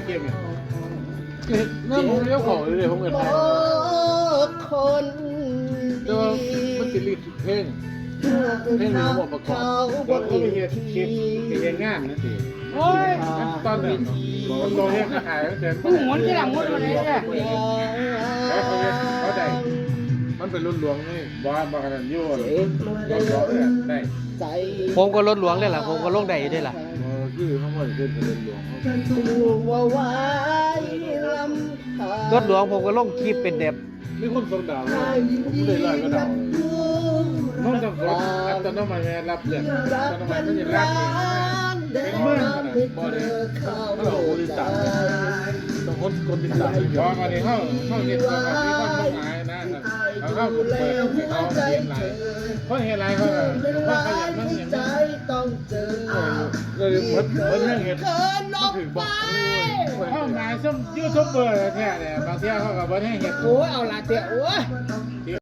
ເກມນີ້ ເຮັດນຳເຈົ້າຂອງເລີຍ ເພິ່ນເອີ້ນໃຫ້ ຄົນ ແຕ່ວ່າມັນຊິລິດເພງ ເພງນີ້ມັນບໍ່ປະກອບ ເຂົາບໍ່ເຮັດຄລິບ ຊິເຮັດງານນະຕິ ໂອ້ຍ ມັນຕອນນັ້ນເນາະ ມັນບໍ່ເຮັດຂາຍ ມັນເປັນ ມັນໝູນທີ່ຫຼັງໝົດເລີຍ ແລ້ວເຂົາເຮັດ ເຂົາໄດ້ ມັນເປັນລົດຫຼວງນີ້ ບໍ່ ບໍ່ຂະໜາດຢູ່ ລົດຫຼວງນີ້ໄດ້ ໃຈ ຜົມກໍລົດຫຼວງເດ້ລະ ຜົມກໍລົງໄດ້ຢູ່ເດ້ລະ ບໍ່ ຄືເຮົາບໍ່ໄດ້ເປັນລົດຫຼວງ ລົດຫຼວງຜົມກໍລົງຄລິບເປັນແບບ ມີຄົນສົ່ງດາວ ບໍ່ໄດ້ຮ້ອຍກວ່າດາວ ມັນຕ້ອງກົດອັດຕະໂນມັດແມ່ນ ຮັບເລື່ອນອັດຕະໂນມັດ ມັນຈະຮັບເອງ ເປັນໝື່ນຂະໜາດ ບໍ່ໄດ້ ເຮົາບໍ່ໄດ້ຕາມ ຕ້ອງກົດ ກົດຕິດຕາມ ບໍ່ ບາດນີ້ເຮົາ ເຮົາເຮັດ ເຮົາກໍມີຄວາມໝາຍນະ ເຮົາກໍເປີດໃຫ້ເຂົາເຫັນຫຼາຍ ເພິ່ນເຫັນຫຼາຍ ເຂົາກໍ ເຂົາກໍຢາກມາເຫັນ ເອີ ເອີ ເພິ່ນ ເພິ່ນຍັງເຮັດ ມັນຖືກບໍ່ ເປົ້າໝາຍຊຸມຢູທູບເບີແທ້ໆ ບາງເທື່ອເຂົາກໍບໍ່ໄດ້ເຮັດ ໂອ້ຍ ເອົາລະເຕະ ໂອ້ຍ